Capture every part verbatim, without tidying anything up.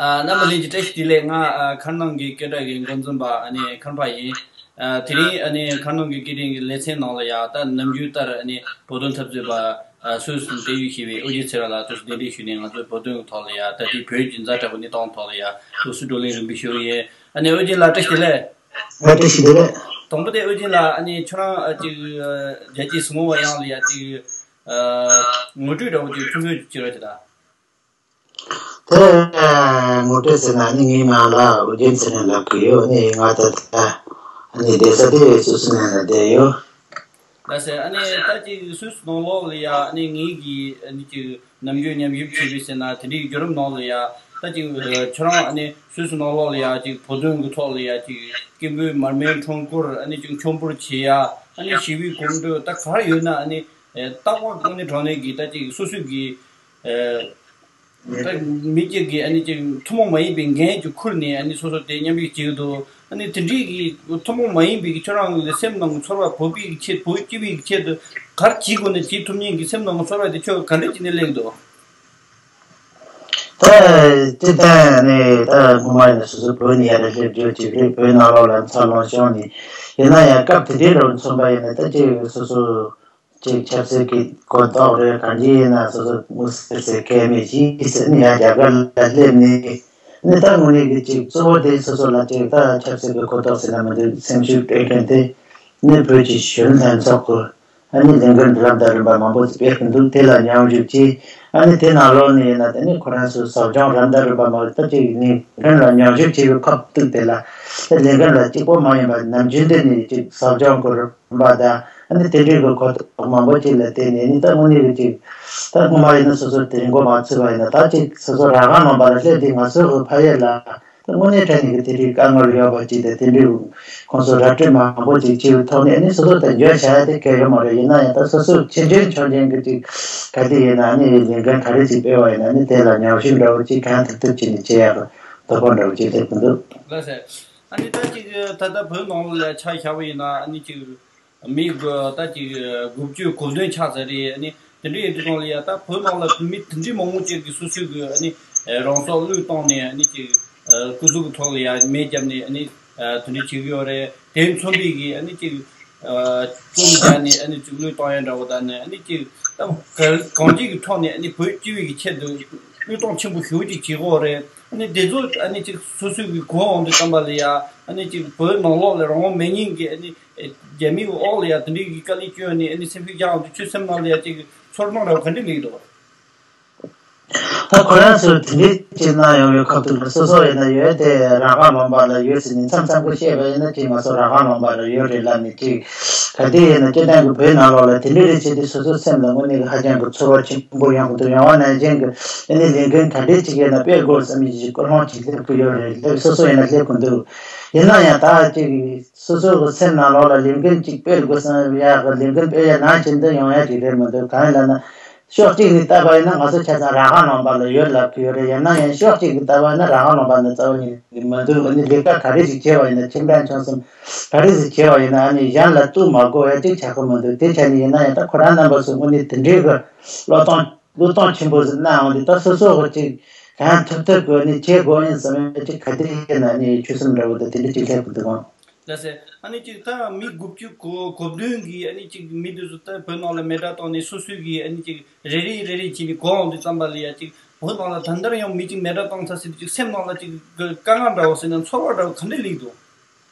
ཨ། རྣམ་པ་ལྷན་རྒྱས་བཀྲ་ཤིས་བདེ་ལེགས། ང་ཨ་མཁར་ནང་གི་སྐད་གྲགས་ཀྱི་འགོ་འཛིན་པ་ཨ་ནི་མཁར་འཕགས་ཡིན། ཨ། དེ་རིང་ཨ་ནི་མཁར་ནང་གི་སྐད་འཕྲིན་གྱི་ལེ་ཚན་ནང་ལ་ཡ་ད་ནམ་རྒྱུན་ལྟར་ཨ་ནི་བོད་དོན་འཐབ་རྩོད་པ་ཨ་སུད་སི་དུ་བསྡད་ཡོད་ཞེས་པའི་ཨོ་རྒྱན་ཚེ་རིང་ལགས་དུ་གདན་འདྲེན་ཞུས་ནས་ང་ཚོའི་བོད་དོན་གྱི་ཐོག་ལ་ཡ་ད་དེ་བོད་ཀྱི་ཛ་དྲག་པོའི་གནས་སྟངས་ཐོག་ལ་ཡ་ཐུགས་སུ་བགྲོ་གླེང་རིམ་པས་ཞུ་གི་ཡིན། ཨ་ནི་ཨོ་རྒྱན་ལགས་བཀྲ་ཤིས་བདེ་ལེགས། ཨ། བཀྲ་ཤིས་བདེ་ལེགས། དང་པོ་དེ་ཨོ་རྒྱན་ལགས་ཨ་ནི་ཁྱོད་རང་ཨ་ཅིག་ཨ་རྒྱལ་གཅེས་སྲིད་དབང་བ་ཡང་ལ་ཡ་ཅིག་ཨ་ངོ་སྤྲོད་འདྲ་བོ་ཅིག་ཐུང་ཐུང་ཅིག་བྱེད་རོགས་བྱེད་དང་། དེ་ངོ་སྤྲོད་ཟེར་ན་ནི་ངའི་མིང་ལ་ཨོ་རྒྱན་ཚེ་རིང་ལབ་ཀྱི་ཡོད། ནི་ང་ད་ལྟ་ནི་བསྡད་ས་དེ་སུད་སི་ནང་ལ་བསྡད་ཡོད། ལགས་སེ། ཨ་ནི་ད་ཅིག་སུད་སི་ནང་ལོགས་ལ་ཡ་ཨ་ནི་ངེད་ཀྱིས་ཨ་ནི་ཅིག་ནམ་རྒྱུན་ཉམས་ཞིབ་བྱས་པའི་ཟེར་ན་དེ་འདྲའི་བརྒྱུད་རིམ་ནང་ལ་ཡ་ད་ཅིག་ཁྱོད་རང་ཨ་ནི་སུད་སི་ནང་ལོགས་ལ་ཡ་ཅིག་བོད་དོན་གྱི་ཐོག་ལ་ཡ་ཅིག་སྐད་འབོད་མར་མེའི་འཕྲུལ་འཁོར་ཨ་ནི་ཅིག་མཆོད་འབུལ་བྱེད་ཡ་ཨ་ནི་ཞི་བའི་གོམ་བགྲོད་ད་ག་རེ་ཡོད་ན་ཨ་ནི་རྟག་པར་ཨ་ནི་དྲང་གནས་ཀྱི་ད་ཅིག་སོ་སོའི་གི་ད་མི་གཅིག་གིས་ཨ་ནི་ཅིག་ཐུན་མོང་མ་ཡིན་པའི་འགན་ཅིག་ཁུར་ནས་ཨ་ནི་སོ་སོ་དེ་མཉམ་ཞུགས་བྱེད་ཀྱི་འདུག་ཨ་ནི་དེ་འདྲའི་གི་ཐུན་མོང་མ་ཡིན་པའི་གི་ཁྱོད་རང་གི་སེམས་ནང་གི་ཚོར་བ། བོད་པའི་གི་ཆེད། བོད་སྤྱི་པའི་གི་ཆེད་དུ་ག་རེ་བྱེད་དགོས་ན་བྱེད་ཐུབ་མཁན་གྱི་སེམས་ནང་གི་ཚོར་བ་དེ་ཁྱོད་ག་འདྲ་བྱས་ནས་སླེབས་འདུག་ད་སྤྱིར་བཏང་ནས་ད་སྔོན་མ་ནས་སོ་སོ་བོད་ནས་ཡར་སླེབས་རྒྱུ་ཅིག་རེད། བོད་ནང་ལོགས་ལ་འཚར་ལོངས་བྱུང་ནས། ཡིན་ན་ཡང་སྐབས་དེ་འདྲའི་འདྲ་བོ་མཚོན་པ་ཡིན་ན་ད་ཅིག་སོ་སོ། ཅིག་ཆབ་སྲིད་ཀྱི་གོ་རྟོགས་རེད། གང་ཅི་ཡིན་ན་སོ་སོ་མུ་སེར་ཟེར་མཁན་མེད་ཅིག་ཟེར་ནས་ཡང་རྒྱ་གར་ལ་སླེབས་ནས། ནི་ད་དངོས་གནས་ཀྱི་ཅིག་གཙོ་བོ་དེ་སོ་སོ་ལ་ཅིག་ད་ཆབ་སྲིད་ཀྱི་གོ་རྟོགས་ཟེར་ན་མི་འདུག་སེམས་ཤུགས་སྤྲད་མཁན་དེ་ནི་བོད་ཀྱི་གཞོན་ལྷན་ཚོགས་ཀྱི་ཨ་ནི་ལས་འགུལ་འདི་ལམ་དང་རིམ་པ་མང་པོ་ཞིག་སྤེལ་གྱི་འདུག་དེ་ལ་མཉམ་ཞུགས་བྱས། ཨ་ནི་དེ་ནང་ལོགས་ནས་ཡིན་ན་དེ་ནི་ཁོ་རང་ཚོའི་ཟབ་སྦྱོང་རིམ་དང་རིམ་པ་མང་པོ་ད་ཅིག་ལས་འགུལ་ལ་མཉམ་ཞུགས་བྱས་པའི་ཁ་ཐུག་དེ་ལ་དེ་ལས་འགུལ་ལ་གཅིག་པོ་མ་ཡིན་པ་ནམ་རྒྱུན་དུ་ནས་ཅིག་ཟབ་སྦྱོང་སྐོར། པ་དང་། ཨ་ནི་དེ་འདྲའི་གི་གོ་རྟོགས་མང་པོ་ཅིག་ལ་བརྟེན་ནས་ནི་ད་དངོས་གནས་ཀྱི་ཅིག་ད་སྔོན་མ་ཡིན་ན་སོ་སོ་དེ་རིང་གོ་མ་ཚུད་པ་ཡིན་ན། ད་ཅིག་སོ་སོ་རང་དབང་ལུང་པ་ལ་སླེབས་དུས་ང་ཚོའི་གི་ཕ་ཡུལ་ལ་ད་དངོས་གནས་དྲང་གནས་ཀྱི་དེ་འདྲའི་དཀའ་ངལ་ཡོད་པ་ཅིག་དང་། དེ་འདྲའི་ཁོང་ཚོ་ར་སྤྲོད་མང་པོ་ཅིག་བྱས་པའི་ཐོག་ནས་ནི་སོ་སོ་དང་འགྱོད་བྱ་ཡ་དེ་གལ་ཡོད་མ་རེད། ཡིན་ན་ཡང་ད་སོ་སོ་ཆུང་ཆུང་ཆུང་ཆུང་གི་ཅིག་ག་དེ་ཡིན་ན་ནི་ལས་འགན་ག་རེ་ཅིག་སྤེལ་བ་ཡིན་ན་ནི་དེ་ལ་མཉམ་ཞུགས་འདྲ་བོ་ཅིག་གང་ཐུབ་ཐུབ་བྱས་ནས་བྱེད་ཡག་གི་དོགས་པ་འདྲ་བོ་ཅིག་སླེབས་ཀྱི་འདུག་ལགས་སེ། ཨ་ནི་ད་ཅིག་ད་ལྟ་བོད་ནང་ལ་ཆ་བཞག་པ་ཡིན་ན་ཨ་ནི་ཅིག་མི་དགུ་ད་ཅིག་དགུ་བཅུ་གོ་བདུན་ཆགས་ཚར་རེད། ཨ་ནི་དེ་འདྲའི་ཡིན་དུས་སྒང་ལ་ཡ་ད་བོད་ནང་ལ་མི་དེ་འདྲའི་མང་པོ་ཅིག་གིས་སོ་སོའི་གི་ཨ་ནི་རང་སྲོག་བློས་བཏང་ནས་ཨ་ནི་ཅིག་སྐུ་གཟུགས་ཀྱི་ཐོག་ལ་ཡ་སྨན་བརྒྱབ་ནས་ཨ་ནི་དེ་འདྲའི་བྱེད་ཀྱི་ཡོད་རེད། དེ་མཚོན་པའི་གི་ཨ་ནི་ཅིག་རྩོམ་བརྒྱབ་ནས་ཨ་ནི་ཅིག་བློས་བཏང་ཡ་འདྲ་བོ་དང་ནི་ཨ་ནི་ཅིག་ད་གང་ཅིའི་གི་ཐོག་ནས་ཨ་ནི་བོད་སྤྱི་པའི་གི་ཆེད་དུ་བློས་གཏོང་ཆེན་པོ་ཞེ་པོ་ཅིག་བྱེད་ཀྱི་ཡོད་རེད། ཨ་ནི་དེ་ཚོ་ཨ་ནི་ཅིག་སོ་སོའི་གི་གོ་འོང་དུས་ཙམ་པ་ལ་ཡ་ཨ་ནི་ཅིག་བོད་ནང་ལོགས་ལ་རང་དབང་མེད་མཁན་གྱི་ཨ་ནི། ཨེ། རྒྱ་མིའི་འོག་ལ་ཡ་དེ་འདྲའི་གི་དཀའ་ལས་བསྐྱོན་ནས་ཨ་ནི་སེམས་ཤུགས་རྒྱག་འོང་དུས་ཁྱོད་སེམས་ནང་ལ་ཡ་ཅིག་ཚོར་སྣང་འདྲ་བོ་ག་འདྲ་སླེབས་འདུག་ད་ཁོ་རང་ཚོས་དེ་འདྲའི་ཅིག་གནང་ཡོང་བའི་ཁ་ཐུག་ལ་སོ་སོ་ཡིན་ན་ཡོད་དེ་རང་དབང་ལུང་པ་ལ་ཡོད་ཟེར་ནས་མཚམས་མཚམས་ཁོ་བཤད་པ་ཡིན་ན་ཅིག་ང་ཚོ་རང་དབང་ལུང་པ་ལ་ཡོད་རེད་ལབ་ནས་ཅིག་ག་དེ་ཡིན་ན་སྤྱིར་བཏང་གི་བོད་ནང་ལོགས་ལ་དེ་འདྲའི་རེ་བྱེད་དུས་སོ་སོའི་སེམས་ལ་དངོས་གནས་ཀྱི་ཧ་ཅང་གི་ཚོར་བ་ཆེན་པོ་ཡོང་གི་འདུག་ཡོང་བ་ནང་བཞིན་གྱི་ཨ་ནི་ལས་འགན་ག་འདྲས་ཅིག་ཡོད་ན་སྤེལ་དགོས་བསམ་ཡས་ཀྱི་ཀུན་སློང་ཅིག་སླེབས་ཀྱི་ཡོད་རེད། སླེབས་སོ་སོ་ཡིན་ན་སླེབས་ཀྱི་འདུག་ཡིན་ན་ཡང་ད་ཅིག་སོ་སོ་གི་སེམས་ནང་ལོགས་ལ་ལས་འགན་ཅིག་སྤེལ་དགོས་བསམ་ཡག་གི་ལས་འགན་སྤེལ་ཡ་ནང་བཞིན་དུ་ཡོང་ཡ་ཅིག་རེད་མི་འདུག་གང་ཡིན་ལབ་ན། ཕྱོགས་གཅིག་ནས་བལྟས་པ་ཡིན་ན་ང་ཚོ་ཆ་ཚང་རང་དབང་ལུང་པ་ལ་ཡོད་ལབ་ཀྱི་ཡོད་རེད། ཡིན་ན་ཡང་ཕྱོགས་གཅིག་གིས་བལྟས་པ་ཡིན་ན་རང་དབང་ལུང་པ་ནི་རྩ་བ་ཉིད་ནས་མི་འདུག་ཨ་ནི་ལས་ཀ་ག་རེ་ཞིག་བྱས་པ་ཡིན་ན། ཁྱིམ་དྲང་ཆུང་གསུམ་ག་རེ་ཞིག་བྱས་པ་ཡིན་ན་ཨ་ནི་གཞན་ལ་གཏུག་མ་དགོས་ཡ་ཅིག་ཆགས་ཀྱི་མི་འདུག་དེ་ཆ་ནས་ཡིན་ན་ཡང་ད་ཁོ་རང་རྣམ་པ་ཚོ་དངོས་གནས་དེ་འདྲའི་གི་བློས་གཏོང་བློས་གཏོང་ཆེན་པོ་ཞིག་གནང་འོང་དུས་ད་སོ་སོ་གི་ཅིག་གང་ཐུབ་ཐུབ་གི་ནི་བྱེད་དགོས་ཡིན་བསམ་ཡ་ཅིག་ག་དེ་ཡིན་ན་ནི་ཆོད་སེམས་འདྲ་བོ་དང་དེ་འདྲ་ཅིག་སླེབས་ཀྱི་འདུག་ཨང་། ལགས་སེ། ཨ་ནི་ཅིག་ད་མི་དགུ་བཅུ་གོ་གོ་བདུན་གི་ཨ་ནི་ཅིག་མི་དེ་ཚོ་ད་བོད་ནང་ལ་མེ་སྲེག་བཏང་ནས་སོ་སོའི་གི་ཨ་ནི་ཅིག་རེ་རེ་རེ་རེ་བྱས་ནས་གོ་འོང་དུས་ཙམ་པ་ལ་ཡ་ཅིག་བོད་ནང་ལ་ད་ལྟ་ཡང་མི་ཅིག་མེ་སྲེག་བཏང་ཚར་ཟེར་དུས་ཅིག་སེམས་ནང་ལ་ཅིག་དཀའ་ངལ་འདྲ་བོ་ཟེར་ན་ཚོར་བ་འདྲ་བོ་ག་འདྲ་སླེབས་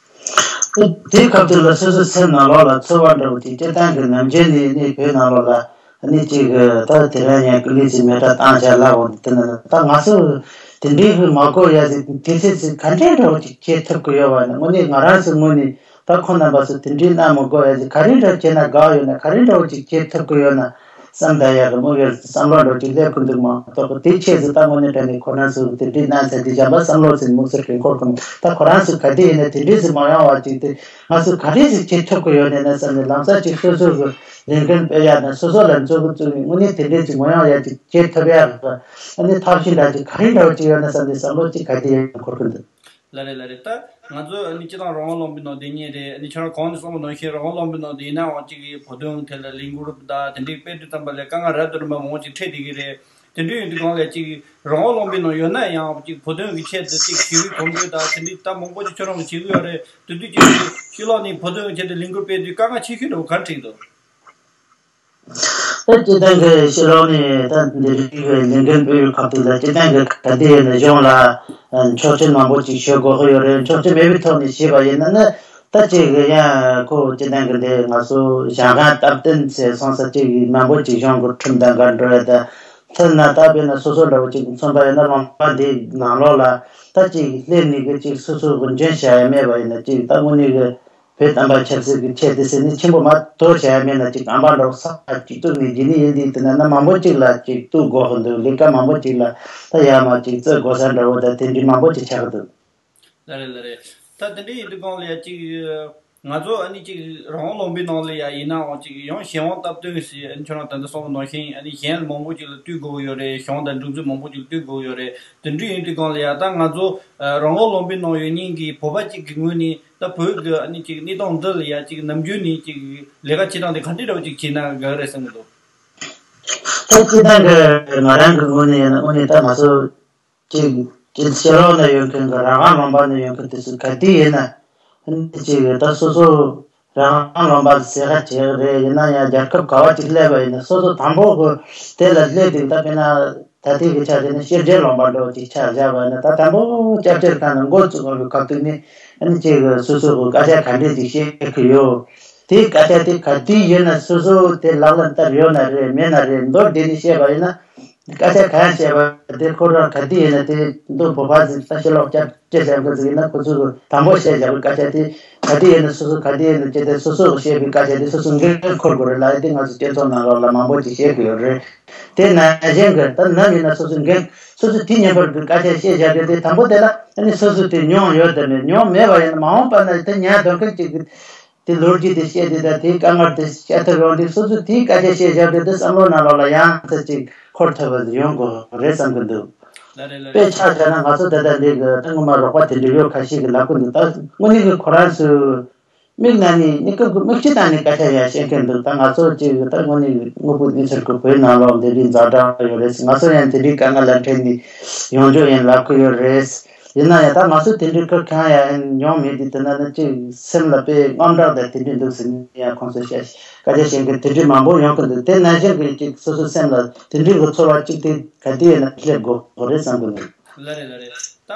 འདུག་དེའི་སྐབས་དེ་ལ་སོ་སོའི་སེམས་ནང་ལོགས་ལ་ཚོར་བ་འདྲ་བོ་དེ་སྤྱིར་བཏང་གི་ནམ་རྒྱུན་ནས་ནི་བོད་ནང་ལོགས་ལ་ནི་གཅིག་གི་ད་དེ་རིང་ཡང་ཀི་ལི་ཅིག་མེ་སྲེག་བཏང་བྱ་ལབ་འོང་དེ་ནི་ད་ང་ཚོ་དེ་འདྲའི་གི་མ་གོ་ཡ་ཟིག་དུས་ཚོད་ཟིག་ག་འདྲའི་འདྲ་བོ་ཅིག་བྱེད་ཐུབ་ཀྱི་ཡོད་བ་ནི་དངོས་གནས་ང་རང་ཚོའི་ངོས་ནས་ད་ཁོང་རྣམ་པ་ཚོ་དེ་འདྲའི་གནང་མི་དགོས་ཡ་ཟིག་ག་རེ་འདྲ་བྱས་ན་དགའ་ཡོད་ན་ག་རེ་འདྲ་བོ་ཅིག་བྱེད་ཐུབ་ཀྱི་ཡོད་ན། བསམ་དང་ཡག་གི་དམིགས་ཡུལ་བསམ་བློ་འདྲ་ཅིག་སླེབས་ཀྱི་འདུག་མ་གཏོགས་དེ་ཆེད་དུ་ད་དངོས་གནས་དྲང་གནས་ཁོ་རང་ཚོས་དེ་འདྲའི་གནང་ཟེར་དེ་གཞན་པ་བསམ་བློ་ཟེར་དམིགས་བསལ་གྱི་འཁོར་གི་མི་འདུག་ད་ཁོ་རང་ཚོས་ག་དུས་ཡིན་ན་དེ་འདྲའི་ཟིག་མ་ཡོང་བ་ཅིག་དེ་ང་ཚོས་ག་འདྲའི་ཟིག་བྱེད་ཐུབ་ཀྱི་ཡོད་ནས་ན་བསམ་ནས་ལམ་སང་ཅིག་སོ་སོ་གི་ལས་འགན་སྤེལ་ཡག་དང་སོ་སོ་ལ་མཛུབ་གུ་བཙུགས་ནས་དངོས་གནས་དེ་འདྲའི་ཟིག་མ་ཡོང་ཡག་ཅིག་བྱེད་ཐུབ་ཡག་གི་ཨ་ནི་ཐབས་ཤེས་འདྲ་ཅིག་ག་རེ་འདྲ་བོ་ཅིག་ཡོད་ན་བསམ་ནས་བསམ་བློ་ཅིག་ག་དུས་ཡིན་ན་འཁོར་གི་འདུག་ལགས་རེད། ལགས་རེད། ད་ང་ཚོ་ཨ་ནི་སྤྱིར་བཏང་རང་དབང་ལུང་པའི་ནང་བསྡད་མཁན་རེད། ཨ་ནི་ཁྱེད་རང་གོང་ནས་གསུངས་པ་ནང་བཞིན་རང་དབང་ལུང་པའི་ནང་དུ་ཡིན་ནའང་གཅིག་གིས་བོད་དོན་ཐད་ལ་ལས་འགུལ་དང་དེ་འདྲའི་སྤེལ་དུས་ཙམ་པ་ལ་དཀའ་ངལ་རབ་དང་རིམ་པ་མང་པོ་ཅིག་འཕྲད་བསྡད་ཀྱི་རེད། དེ་འདྲ་ཡིན་དུས་སྒང་ལ་ཅིག་རང་དབང་ལུང་པའི་ནང་ཡོད་ན་ཡང་ཅིག་བོད་དོན་གྱི་ཆེད་དུ་ཅིག་ཞི་བའི་གོམ་བགྲོད་དང་དེ་འདྲའི་ད་མང་པོ་ཅིག་ཁྱོད་རང་གིས་བྱེད་ཀྱི་ཡོད་རེད། དེ་དུས་ཅིག་ཕྱི་ལོགས་ནས་བོད་དོན་གྱི་ཆེད་དུ་ལས་འགུལ་སྤེལ་དུས་དཀའ་ངལ་ཆེ་ཤོས་འདྲ་བོ་ག་རེ་འཕྲད་ཀྱི་འདུག་ད་སྤྱིར་བཏང་གི་ཕྱི་ལོགས་ནས་ད་འདི་རིགས་ཀྱི་ལས་འགུལ་སྤེལ་བའི་སྐབས་དེ་ལ་སྤྱིར་བཏང་གི་ག་དུས་ཡིན་ན་གཞུང་ལ་ཆོག་མཆན་མང་པོ་ཅིག་ཞུ་དགོས་ཀྱི་ཡོད་རེད། ཆོག་མཆན་མེད་པའི་ཐོག་ནས་བྱས་པ་ཡིན་ན་ནི། ད་ཅིག་ཡང་ཁོ་སྤྱིར་བཏང་གི་འདི་ང་ཚོ་ཞང་ཁང་སྟབས་བསྟུན་ཟེར་སོང་ས་ཅིག་མང་པོ་ཅིག་གཞུང་གི་ཁྲིམས་དང་འགལ་འགྲོ་ཡ་ད། མཐུན་ན་ད་དཔེར་ན་སོ་སོ་འདྲ་བོ་ཅིག་མཚོན་པ་ཡིན་ན་ལུང་པ་འདི་ནང་ལོགས་ལ་ད་ཅིག་སླེབས་ནས་གི་ཅིག་སོ་སོ་གི་འཇོན་བྱ་ཡ་མེད་པ་ཡིན་ན་ཅིག་ད་དངོས་གནས་གི་བོད་བསྟན་པ་ཆབ་སྲིད་ཀྱི་ཆེད་དུ་ཟེར་ནས་ཆེན་པོ་མ་གཏོགས་བྱ་ཡ་མེད་ན་ཅིག་ཨམ་པ་འདྲ་བོ་ས་ཅིག་གཏུགས་ནས་རྗེས་ནས་ཡིན་དུས་དེ་ན་ན་མང་པོ་ཅིག་ལ་ཅིག་གཏུགས་དགོས་ཀྱི་འདུག་ལས་ཀ་མང་པོ་ཅིག་ལ་ད་ཡ་མ་ཅིག་བརྩི་དགོས་ས་འདྲ་བོ་ད་དེ་འདྲའི་མང་པོ་ཅིག་ཆགས་ཀྱི་འདུག་ལ་རེད་ལ་རེད། ད་དེ་འདྲ་ཡིན་དུས་སྒང་ལ་ཡ་ཅིག་ང་ཚོ་ཨ་ནི་ཅིག་རང་དབང་ལུང་པའི་ནང་ལ་ཡ་ཡིན་ནའང་ཅིག་ཡང་གཞན་དབང་སྟབས་བསྟུན་ཟེར་ཨ་ནི་ཁྱོད་རང་ད་ལྟ་གསུངས་པ་ནང་བཞིན་ཨ་ནི་གཞན་མང་པོ་ཅིག་ལ་ལྟོས་དགོས་ཀྱི་ཡོད་རེད། གཞུང་དང་སྒྲིག་འཛུགས་མང་པོ་ཅིག་ལ་ལྟོས་དགོས་ཀྱི་ཡོད་རེད། དེ་འདྲ་ཡིན་དུས་སྒང་ལ་ཡ་ད་ང་ཚོ་རང་དབང་ལུང་པའི་ནང་ཡོད་མཁན་གྱི་བོད་པ་གཅིག་གི་ངོས་ནས་ད་བོད་ཀྱི་ཨ་ནི་ཅིག་གནས་སྟངས་འདི་ལ་ཡ་ཅིག་ནམ་རྒྱུན་ནས་ཅིག་ལས་ཀ་བྱེད་སྟངས་དེ་ག་འདྲ་འདྲ་བོ་ཅིག་བྱས་ན་དགའ་གི་རེད་བསམ་གྱི་འདུག་ད་སྤྱིར་བཏང་གི་ང་རང་གི་ངོས་ནས་ཡིན་ན་དངོས་གནས་ད་ང་ཚོ་ཅིག་ཅིག་ཕྱི་ལོགས་ན་ཡོད་མཁན་གྱི་རང་དབང་ལུང་པ་ན་ཡོད་མཁན་དེ་ཚོ་ག་དུས་ཡིན་ན་ཅིག་ད་སོ་སོ་རང་དབང་ལུང་པ་ཟེར་ཁ་བྱེད་ཀྱི་རེད། ཡིན་ན་ཡང་རྒྱལ་ཁབ་ག་བ་ཅིག་སླེབས་པ་ཡིན་ན་སོ་སོ་དང་པོ་གི་དེ་ལ་སླེབས་དུས་ད་དཔེར་ན་ད་ལྟའི་གི་ཆ་དེ་ནི་ཕྱི་རྒྱལ་ལུང་པ་འདྲ་བོ་ཅིག་ཆ་བཞག་པ་ཡིན་ན་ད་དང་པོ་སྐྱབས་བཅོལ་ཁང་ནང་འགོ་བཙུགས་པའི་སྐབས་དུས་ནས་ཨ་ནི་ཅིག་སོ་སོ་གི་སྐད་ཆ་ག་འདྲས་ཅིག་བཤད་ཀྱི་ཡོད། དེའི་སྐད་ཆ་དེ་ག་དུས་ཡིན་ན་སོ་སོ་དེ་ལག་ལ་བསྟར་ཡོད་ན་རེད་མེད་ན་རེད་མདོར་བསྡུས་ནས་བཤད་པ་ཡིན་ན། སྐད་ཆ་གང་བཤད་པ་དེ་ཁོ་རང་ག་དུས་ཡིན་ན་དེ་མདོ་བོད་པ་ཟིག་ས་ཕྱི་ལོགས་སྐྱབས་བཅོལ་བྱས་པ་ཟིག་ཡིན་ན་ཁོ་ཚོ་གི་དང་པོ་བཤད་བཞག་པའི་སྐད་ཆ་དེ་ག་དུས་ཡིན་ན་སོ་སོ་ག་དུས་ཡིན་ན་ཅི་སྟེ་སོ་སོ་གི་བཤད་པའི་སྐད་ཆ་དེ་སོ་སོ་འགན་འཁུར་དགོས་རེད་ལབ་ཡ་དེ་ང་ཚོ་སྤྱི་ཚོགས་ནང་ལོགས་ལ་མང་པོ་ཅིག་བཤད་གི་ཡོད་རེད། དེ་ནང་བཞིན་གི་ད་ནམ་ཡིན་ན་སོ་སོ་འགན་སོ་སོ་དུས་མཉམ་པར་གི་སྐད་ཆ་བཤད་བཞག་རྒྱུ་དེ་དང་པོ་དེ་ལ་ཨ་ནི་སོ་སོ་དེ་མྱོང་ཡོད་དམ་མེད་མྱོང་མེད་པ་ཡིན་ན་མ་འོངས་པ་ན་དེ་ཉར་འདོན་མཁན་ཅིག་གི་དེ་ལོ་རྒྱུས་དེ་བཤད་དེ་ད་དེའི་དཀའ་ངལ་དེ་བཤད་ཐུབ་ཡོང་དུས་སོ་སོ་དེའི་སྐད་ཆ་བཤད་བཞག་དུས་དེ་བསམ་བློ་ནང་ལོགས་ལ་ཡང་ཚ་ཅིག་འཁོར་ཐུབ་པ་ཡོང་དགོས་རེད་བསམ་གི་འདུག་ལ་རེད་ལ་དཔེ་རེད། ཆ་བཞག་ན་ང་ཚོ་ད་ལྟ་འདི་གི་ད་སྔོན་མ་རོགས་པ་དེ་འདྲ་ཡོད་ཁ་ཤས་ཀྱི་ལབ་གི་འདུག་ད་དངོས་གནས་ཀྱི་ཁོ་རང་ཚོའི་མིག་ནང་ནས་གནས་སྐབས་ཀྱི་མིག་ཆུ་བཏང་ནས་སྐད་ཆ་ཡང་བཤད་མཁན་འདུག་ད་ང་ཚོ་ཅིག་ད་དངོས་གནས་ཀྱི་དངོས་པོ་གནས་ཚུལ་གྱི་བོད་ནང་ལོགས་འདི་འདྲའི་ཛ་དྲག་ཡོད་རེད། ང་ཚོ་ཡང་དེ་འདྲའི་དཀའ་ངལ་ལ་འཕྲད་ནས་ཡོང་རྒྱུ་ཡིན་ལབ་གི་ཡོད་རེད། ཡིན་ན་ཡང་ད་ང་ཚོ་དེ་འདྲའི་ཁུར་གང་ཡང་མྱོང་མེད་དུས་དེ་ན་ནི་ཅིག་སེམས་ལ་དཔེ་དངངས་སྐྲག་དང་དེ་འདྲའི་འདུག་ཟེར་ནས་ཡང་ཁོང་ཚོ་བཤད་སྐད་ཆ་བཤད་མཁན་དེ་འདྲའི་མང་པོ་ཡོང་གི་འདུག་དེ་ནང་བཞིན་གྱི་ཅིག་སོ་སོའི་སེམས་ལ་དེ་འདྲའི་གི་ཚོར་བ་ཅིག་དེ་ག་དུས་ཡིན་ན་སླེབས་དགོས་རེད་བསམ་གི་འདུག་ལ་རེད་ལ་རེད། ད་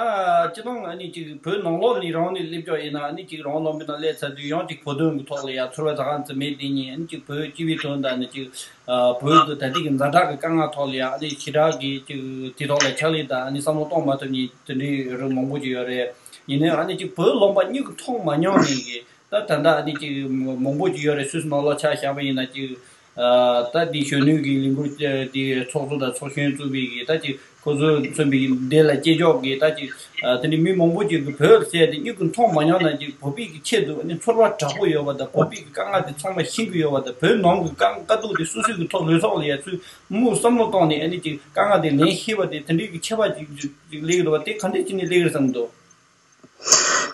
སྤྱི་བཏང་ཨ་ནི་ཅིག་བོད་ནང་ལོགས་ནས་རང་ནས་སླེབས་ཀྱོག་ཡིན་ན་ཨ་ནི་ཅིག་རང་ལོ་མི་ནང་སླེབས་ཚར་དུས་ཡང་ཅིག་བོད་དོན་གི་ཐོག་ལ་ཡ་ཚོར་བ་ད་གང་ཙམ་མེད་དེ་ཉིན་ཨ་ནི་ཅིག་བོད་སྤྱི་པའི་དོན་དང་ཨ་ནི་ཅིག་བོད་ཀྱི་ད་ལྟའི་གི་ཛ་དྲག་གི་དཀའ་ངལ་ཐོག་ལ་ཡ་ཨ་ནི་ཞེ་དྲག་གི་ཅིག་དེ་ཐོག་ལ་ཕྱག་ལས་དང་ཨ་ནི་བསམ་བློ་གཏོང་མ་ཐུབ་མཁན་དེ་འདྲའི་རིགས་མང་པོ་ཅིག་ཡོད་རེད། ཡིན་ནའི་ཨ་ནི་ཅིག་བོད་ལུང་པ་མྱུ་གུ་མཐོང་མ་མྱོང་མཁན་གྱི་ད་ད་ལྟ་ཨ་ནི་ཅིག་མང་པོ་ཅིག་ཡོད་རེད། སུད་སི་ནང་ལོགས་ཆ་བཞག་པ་ཡིན་ན་ཅིག་ད་དེ་གཞོན་ནུའི་གི་ལས་འགུལ་དེ་ཚོགས་གཙོ་དང་ཚོགས་གཞོན་བཙུགས་པའི་གི་ད་ཅིག་ཁོ་ཚོ་མཚོན་པའི་གི་དེ་ལ་སྐྱེས་ཕྱོགས་གི་ད་ཅིག་དེ་འདྲའི་མི་མང་པོ་ཅིག་གི་བོད་ཟེར་དེ་མྱུ་གུ་མཐོང་མ་མྱོང་ན་ཅིག་བོད་པའི་གི་ཆེད་དུ་ཨ་ནི་ཚོར་བ་དྲག་པོ་ཡོད་པ་དང་བོད་པའི་གི་དཀའ་ངལ་དེ་ཚང་མ་ཤེས་ཀྱི་ཡོད་པ་དང་བོད་ནང་གི་དཀའ་དཀའ་སྡུག་དེ་སོ་སོའི་གི་ཐོག་ལུས་ཐོག་ལ་ཡ་ཚུར་མུ་བསམ་བློ་བཏང་ནས་ཨ་ནི་ཅིག་དཀའ་ངལ་དེ་ལེན་ཤེས་པ་དེ་དེ་འདྲའི་གི་ཁྱད་པར་ཅིག་ཅིག་སླེབས་ཀྱི་འདུག་བ། དེ་ག་འདྲས་ཅིག་ནས་སླེབས་ཀྱི་རེད་བསམ་གྱི་འདུག་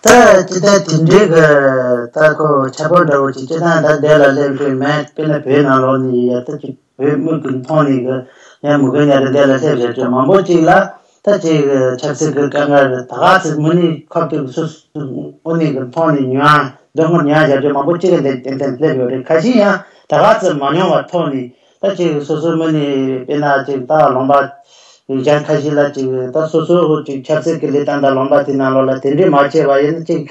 ད་ཅི་ལྟར་དེ་འདྲའི་གི་ད་ཁོ་ཆ་པོ་འདྲ་བོ་ཅིག་ཅི་ལྟར་ད་འདི་ལ་སླེབས་རྒྱུ་མེད། དཔེར་ན་བོད་ནང་ལོགས་ནས་ཡ་ད་ཅིག་བོད་མི་གི་མཐོང་ནས་གི་ཡང་མི་གི་ཉར་འདི་ལ་སླེབས་བཞག་རྒྱུ་མང་པོ་ཅིག་ལ་ད་ཅིག་ཆབ་སྲིད་ཀྱི་དཀའ་ངལ་ད་ག་ཚོད་མི་ནི་ཁབ་ཏུ་སོ་སོ་དངོས་གནས་གི་མཐོང་ནས་མྱོང་སྡུག་བསྔལ་མྱོང་བཞག་རྒྱུ་མང་པོ་ཅིག་གི་འདི་ཏན་ཏན་སླེབས་ཡོད་རེད། ཁ་ཤས་ཡང་ད་ག་ཚོད་མ་མྱོང་བ་ཐོག་ནས། ད་ཅིག་སོ་སོའི་མི་ནི་དཔེར་ན་ཅིག་ད་ལུང་པ་གཞན་ཁ་ཤས་ལ་ཅིག་ད་སོ་སོ་ཅིག་ཆབ་སྲིད་ཀྱི་ལས་སྟངས་དང་ལུང་པ་དེ་ནང་ལོགས་ལ་དེ་འདྲས་མ་བྱས་པ་ཡིན་ན་ཅིག་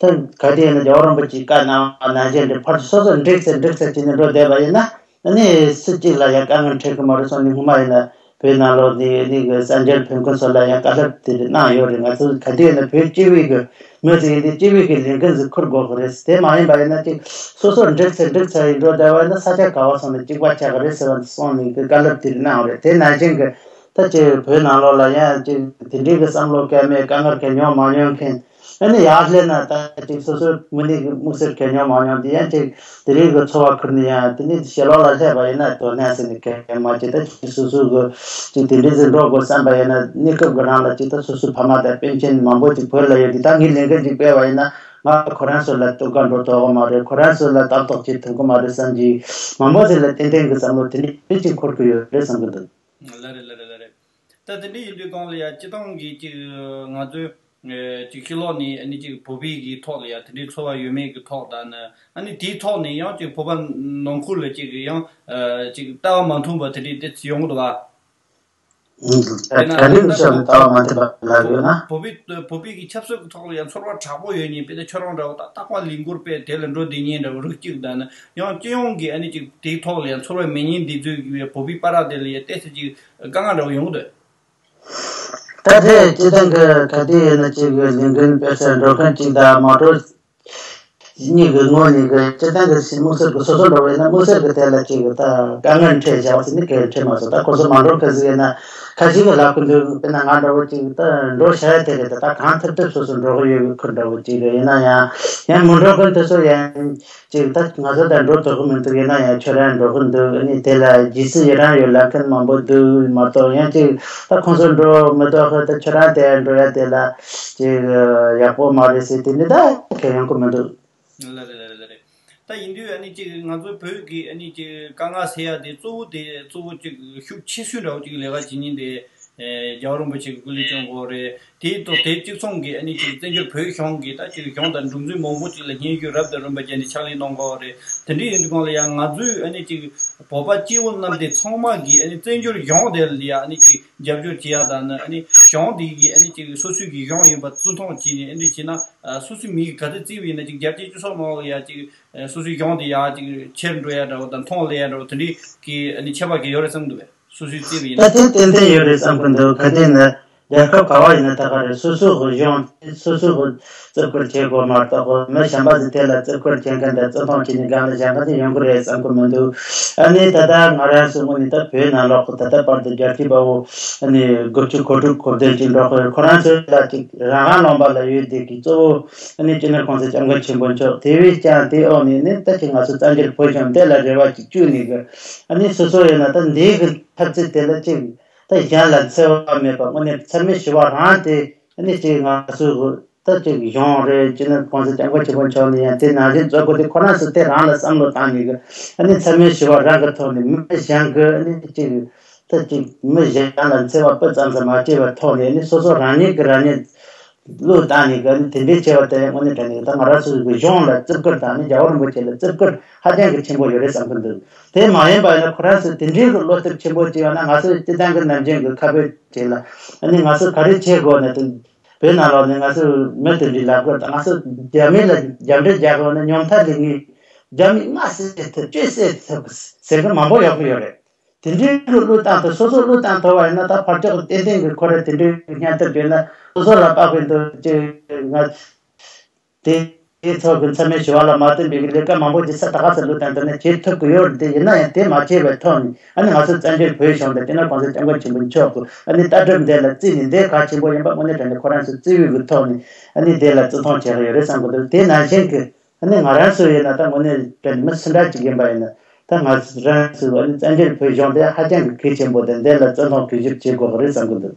ད་ག་དུས་ཡིན་ན་རྒྱལ་བ་རིན་པོ་ཆེའི་བཀའ་གནང་བ་ནང་བཞིན་འདྲ་ཕར་སོ་སོ་འགྲིག་ཚེ་འགྲིག་ཚེ་བྱས་ནས་འགྲོ་བསྡད་པ་ཡིན་ན་ཨ་ནི་སུ་གཅིག་ལ་ཡང་དཀའ་ངལ་འཕྲད་ཀྱི་མ་རེད་བསམ་ནས། སྔོན་མ་ཡིན་ན་བོད་ནང་ལོགས་ནས་ནི་གི་གསར་འགྱུར་ཕུན་ཁུན་སོགས་ལ་ཡང་བཀའ་སློབ་དེ་རིགས་གནང་ཡོད་རེད། ང་ཚོ་ག་དུས་ཡིན་ན་བོད་སྤྱི་པའི་གི་མི་ཟིག་ཡིན་དུས་སྤྱི་པའི་གི་ལས་འགན་ཟིག་འཁུར་དགོས་ཀྱི་རེད། དེ་མ་ཡིན་པ་ཡིན་ན་ཅིག་སོ་སོར་འགྲིག་ཚེ་འགྲིག་ཚར་ཡིན་འགྲོ་བསྡད་པ་ཡིན་ན་ས་ཆ་ག་བ་སོང་ནས་གཅིག་པ་ཆགས་ཀྱི་རེད་ཟེར་བ་སོང་ནས་གི་བཀའ་སློབ་དེ་རིགས་གནང་བ་རེད། དེ་ནང་བཞིན་གི་ད་ཅིག་བོད་ནང་ལོགས་ལ་ཡང་ཅིག་དེ་འདྲའི་གི་བསམ་བློ་གལ་མེད་དཀའ་ངལ་གལ་མྱོང་མ་མྱོང་མཁན་ཨ་ནི་ཡར་སླེབས་ན་ད་ཅིག་སོ་སོའི་མི་ནི་གི་དམིགས་བསལ་གལ་མྱོང་མ་མྱོང་དེ་ཡང་ཅིག་དེ་རིགས་གི་ཚོར་བ་ཁུར་ནས་ཡང་དེ་ནི་ཕྱི་ལོགས་ལ་སླེབས་པ་ཡིན་ན་དོ་སྣང་ཟེར་ནས་གལ་མ་ཅིག་ད་ཅིག་སོ་སོ་གི་ཅིག་དེ་འདྲའི་ཟིག་འགྲོ་དགོས་བསམ་པ་ཡིན་ན་གནས་སྐབས་གི་རང་ལ་ཅིག་ད་སོ་སོའི་ཕ་མ་དང་སྤུན་མཆེད་མང་པོ་ཅིག་བོད་ལ་ཡོད་དུས་ད་ངས་ལས་འགན་ཅིག་སྤེལ་བ་ཡིན་ན་ང་ཁོ་རང་ཚོ་ལ་སྟོབས་ཀ་འགྲོ་ཐུབ་ཀྱི་མ་རེད། ཁོ་རང་ཚོ་ལ་ལྟ་རྟོག་བྱེད་ཐུབ་ཀྱི་མ་རེད་བསམ་གྱི་མང་པོ་ཟིག་ལ་ཏན་ཏན་གི་བསམ་བློ་དེ་འདྲའི་ཅིག་འཁོར་གི་ཡོད་རེད་བསམ་གི་འདུག་ལ་རེད་ལ་རེད་ལ་རེད། ད་དེ་འདྲ་ཡིན་དུས་གང་ལ་ཡ་སྤྱི་བཏང་གི་ཅིག་ང་ཚོའི་ཅིག་ཕྱི་ལོགས་ནས་ཨ་ནི་ཅིག་བོད་པའི་གི་ཐོག་ལ་ཡ་དེ་འདྲའི་ཚོར་བ་ཡོད་མེད་ཀྱི་ཐོག་དང་ནི་ཨ་ནི་དེའི་ཐོག་ནས་ཡང་ཅིག་བོད་པ་ནང་ཁུལ་ལ་ཅིག་ཡང་ཅིག་ལྟ་བ་མ་མཐུན་པ་དེ་འདྲའི་དེ་ཡོང་གི་འདུག་བ། ད་ག་རེ་ལ་ལྟ་བ་མ་མཐུན་པ་ལབ་ཡོད་ན། བོད་པའི་བོད་པའི་གི་ཆབ་སྲིད་ཀྱི་ཐོག་ལ་ཡང་ཚོར་བ་དྲག་པོ་ཡོད་མཁན་དཔེ་ད་ཁྱོད་རང་འདྲ་བོ་ད་རྟག་པར་ལས་འགུལ་སྤེལ་དེ་ལ་འགྲོ་བསྡད་མཁན་འདྲ་བོ་རིགས་གཅིག་དང་ནི་ཡང་སྤྱི་ཡོངས་ཀྱི་ཨ་ནི་ཅིག་དེའི་ཐོག་ལ་ཡང་ཚོར་བ་མེད་མཁན་འདི་ཚོའི་གི་བོད་པའི་བར་དེ་ལ་ཡང་ཏོག་ཙམ་ཅིག་དཀའ་ངལ་འདྲ་བོ་ཡོང་གི་འདུག་ད་དེ་སྤྱི་བཏང་གི་ག་དུས་ཡིན་ན་ཅིག་གི་ལས་འགུལ་སྤེལ་སར་འགྲོ་མཁན་གཅིག་དང་མ་འགྲོ་གཉིས་ཀྱི་ངོས་ནས་གི་སྤྱི་བཏང་གི་སྲིད་དམིགས་བསལ་གྱི་སོ་སོ་འགྲོ་བ་ཡིན་ན་དམིགས་བསལ་གྱི་དེ་ལ་ཅིག་གི་ད་དཀའ་ངལ་འཕྲད་བཞག་པ་ཟེར་ནི་གལ་འཕྲད་མ་སོང་། ད་ཁོ་ཚོ་མ་འགྲོ་གི་ཟིག་ཡིན་ན་ཁ་ཤས་ཀྱི་ལབ་གི་འདུག་དཔེར་ན་ང་འདྲ་བོ་ཅིག་ད་འགྲོ་བྱ་ཡ་དེ་རེད། ད་ད་གང་ཐུབ་ཐུབ་སོ་སོ་འགྲོ་གི་ཡོད་གི་ཁུར་འདྲ་བོ་ཅིག་གི་ཡིན་ན་ཡང་ཡང་མི་འགྲོ་གི་དེ་ཚོ་ཡང་ཅིག་ད་ང་ཚོ་ད་འགྲོ་ཐུབ་གི་མི་འདུག་ཡིན་ན་ཡང་ཁྱོད་རང་འགྲོ་གི་འདུག་ཨ་ནི་དེ་ལ་རྗེས་སུ་ཡི་རང་ཡོད་ལབ་མཁན་མང་པོ་འདུག་མ་གཏོགས་ཡང་ཅིག་ད་ཁོང་ཚོ་འགྲོ་མི་འདོད་ཁ་ད་ཁྱོད་རང་དེ་འགྲོ་ཡ་དེ་ལ་ཅིག་ཡག་པོ་མ་རེད་ཟེར་དེ་འདྲ་ད་གལ་ཡོང་གི་མི་འདུག་ལ་རེ་ལ་རེ་ལ་རེ། ད་ཡིན་དུས་ཨ་ནི་ཅིག་ང་ཚོ་བོད་ཀྱི་ཨ་ནི་ཅིག་དཀའ་ངལ་སེལ་ཡ་དེ་གཙོ་བོ་དེ་གཙོ་བོ་ཅིག་ཤུགས་ཆེ་ཤོས་འདྲ་བོ་ཅིག་ལས་ཀ་བྱེད་མཁན་དེ་རྒྱལ་བ་རིན་པོ་ཆེ་གི་སྐུ་ལས་བསྐྱོན་དགོས་རེད། དེའི་ཐོག་དེ་གཅིག་མཚུངས་ཀྱི་ཨ་ནི་ཅིག་བཙན་བྱོལ་བོད་གཞུང་གི་ད་ཅིག་གཞུང་དང་སྒྲིག་འཛུགས་མང་པོ་ཅིག་ལ་སྙན་ཞུ་རབ་དང་རིམ་པ་བརྒྱབ་ནས་ཕྱག་ལས་གནང་དགོས་རེད། དེ་འདྲ་ཡིན་དུས་གང་ལ་ཡང་ང་ཚོའི་ཨ་ནི་ཅིག་བོད་པ་སྐྱེ་བོ་རྣམས་དེ་ཚང་མ་གིས་ཨ་ནི་བཙན་བྱོལ་གཞུང་དེ་ལ་ཡ་ཨ་ནི་ཅིག་རྒྱབ་སྐྱོར་བྱེད་ཡ་དང་ནི་ཨ་ནི་གཞུང་དེ་གི་ཨ་ནི་ཅིག་སོ་སོའི་གི་གཞུང་ཡིན་པ་བརྩི་མཐོང་བྱས་ནས་ཨ་ནི་བྱས་ན་སོ་སོའི་མི་ག་ཚོད་བརྩིས་པ་ཡིན་ན་ཅིག་རྒྱལ་སྤྱིའི་སྤྱི་ཚོགས་ནང་ལ་ཡ་ཅིག་སོ་སོའི་གཞུང་དེ་ཡ་ཅིག་ཁྱེར་འགྲོ་ཡ་འདྲ་བོ་དང་མཐོང་ལེན་ཡ་འདྲ་བོ་དེ་འདྲའི་གི་ཨ་ནི་ཁྱད་པར་གི་ཡོད་རེད་བསམ་འདུག་བས། སོ་སོའི་རྩིས་པ་ཡིན་ད་ན། དེ་ཏན་ཏན་ཡོད་རེད་བསམ་གི་འདུག་ག་དེ་ནི་རྒྱལ་ཁབ་ག་བ་ཡིན་ན་ད་ག་རེད། སོ་སོ་གི་གཞུང་སོ་སོ་གི་བརྩི་བཀུར་བྱེད་དགོས་མ་གཏོགས་མི་གཞན་པ་ཟིག་དེ་ལ་བརྩི་བཀུར་བྱེད་མཁན་དང་བརྩི་མཐོང་བྱེད་ནི་སྒང་ལ་བཞག་མཁན་དེ་ཡོང་གི་རེད་བསམ་གི་མི་འདུག་ཨ་ནི་ད་ལྟ་ང་རང་ཚོ་དངོས་ནས་ད་བོད་ནང་ལོགས་གི་ད་ལྟ་བར་དུ་རྒྱལ་སྤྱིའི་དཔའ་བོ་ཨ་ནི་དགུ་བཅུ་གོ་དྲུག་གོ་བདུན་ཅིག་འགྲོ་གི་ཡོད། ཁོ་རང་ཚོ་ལ་ཅིག་རང་དབང་ལུང་པ་ལ་ཡོད་བསྡད་ཀྱི་གཙོ་བོ་ཨ་ནི་སྤྱི་ནོར་གོང་ས་སྐྱབས་མགོན་ཆེན་པོ་མཆོག་དེ་བས་ཀྱང་དེའི་འོག་ནས་ནི་ད་ཅིག་ང་ཚོ་བཙན་བྱོལ་བོད་གཞུང་འདི་ལ་རེ་བ་ཅིག་བཅུག་ནས་གི་ཨ་ནི་སོ་སོ་ཡིན་ན་ད་འདིའི་གི་འཐབ་རྩོད་དེ་ལ་ཅིག་ད་གཞན་ལ་འཚེ་བ་མེད་པ་དངོས་གནས་ཚད་མེད་ཞི་བ་རང་དེ་ཨ་ནི་ཅིག་ང་ཚོའི་གི་ད་ཅིག་གཞུང་རེད། སྤྱི་ནོར་གོང་ས་སྐྱབས་མགོན་ཆེན་པོ་མཆོག་ནས་ཡང་དེ་ནང་བཞིན་གཙོ་བོ་དེ་ཁོ་རང་ཚོ་དེ་རང་ལ་བསམ་བློ་བཏང་ནས་གི་ཨ་ནི་ཚད་མེད་ཞི་བ་རང་གི་ཐོག་ནས་མི་གཞན་གི་ཨ་ནི་ཅིག་ད་ཅིག་མི་གཞན་ལ་འཚེ་བ་སྤུ་ཙམ་ཙམ་མ་བྱས་པའི་ཐོག་ནས་ནི་སོ་སོ་རང་ཉིད་ཀྱི་རང་ཉིད་བློས་བཏང་ནས་གི་ཨ་ནི་དེ་འདྲའི་བྱས་པ་དེ་དངོས་གནས་དྲང་གནས་ད་ང་རང་ཚོའི་གི་གཞུང་ལ་བརྩི་བཀུར་དང་ནི་རྒྱལ་བ་རིན་པོ་ཆེ་ལ་བརྩི་བཀུར་ཧ་ཅང་གི་ཆེན་པོ་ཡོད་རེད་བསམ་གི་འདུག་དེ་མ་ཡིན་པ་ཡིན་ན་ཁོ་རང་ཚོས་དེ་འདྲའི་གི་བློ་གཏད་ཆེན་པོ་བྱས་ཡོད་ན་ང་ཚོས་སྤྱི་བཏང་གི་ནམ་རྒྱུན་གི་ཁ་དཔེ་བྱས་ལ་ཨ་ནི་ང་ཚོས་ག་རེ་བྱེད་དགོས་ན་དེ། བོད་ནང་ལོགས་ནས་ང་ཚོས་མི་དེ་འདྲའི་ལབ་དགོས་དང་ང་ཚོས་རྒྱ་མི་ལ་རྒྱབ་འདྲེ་རྒྱག་དགོས་ན་ཉུང་མཐའ་ལས་ངས་རྒྱ་མི་སྔ་ཟེར་ཐུབ་བཅོས་ཟེར་ཐུབ་ཟེར་མཁན་མང་པོ་ཡོང་གི་ཡོད་རེད། དེ་འདྲའི་བློས་བཏང་ཐུབ་སོ་སོ་བློས་བཏང་ཐུབ་པ་ཡིན་ན་ད་ཕར་ཕྱོགས་ཏན་ཏན་གྱི་ཁོ་ར་དེ་འདྲའི་སྙན་ཐབས་བརྗོད་ན་སོ་སོ་ལ་དཔག་པའི་འདུ་ཅེས་ང་དེ་དེ་ཚོ་གི་མཚམས་མེད་ཞི་བ་ལ་མ་བསྟུན་པའི་ལས་ཀ་མང་པོ་ཅིག་ས་ད་ག་ས་བློས་བཏང་ཐུབ་ན་བྱེད་ཐུབ་ཀྱི་ཡོད་རེད། དེ་ཡིན་ན་ཡང་དེ་མ་བྱས་པའི་ཐོག་ནས་ཨ་ནི་ང་ཚོ་བཙན་བྱོལ་བོད་གཞུང་དང་སྤྱི་ནོར་གོང་ས་སྐྱབས་མགོན་ཆེན་པོ་མཆོག་གི་ཨ་ནི་ལྟ་གྲུབ་འདི་ལ་བརྩིས་ནས་འདི་གལ་ཆེན་པོ་ཡིན་པ་དངོས་གནས་དྲང་གནས་ཁོ་རང་ཚོ་བརྩི་འོས་ཀྱི་ཐོག་ནས་ཨ་ནི་དེ་ལ་བརྩི་མཐོང་བྱེད་ཀྱི་ཡོད་རེད་བསམ་གྱི་འདུག་དེ་ནང་བཞིན་གྱི་ཨ་ནི་ང་རང་ཚོ་ཡིན་ན་ད་དངོས་གནས་དྲང་གནས་མི་སུ་འདྲ་ཅིག་ཡིན་པ་ཡིན་ན་ད་ང་རང་ཚོ་ཨ་ནི་བཙན་བྱོལ་བོད་གཞུང་དེ་ཧ་ཅང་གི་གལ་ཆེན་པོ་དང་འདི་ལ་བརྩི་མཐོང་གུས་ཞབས་བྱེད་དགོས་ཀྱི་རེད་བསམ་གྱི་འདུག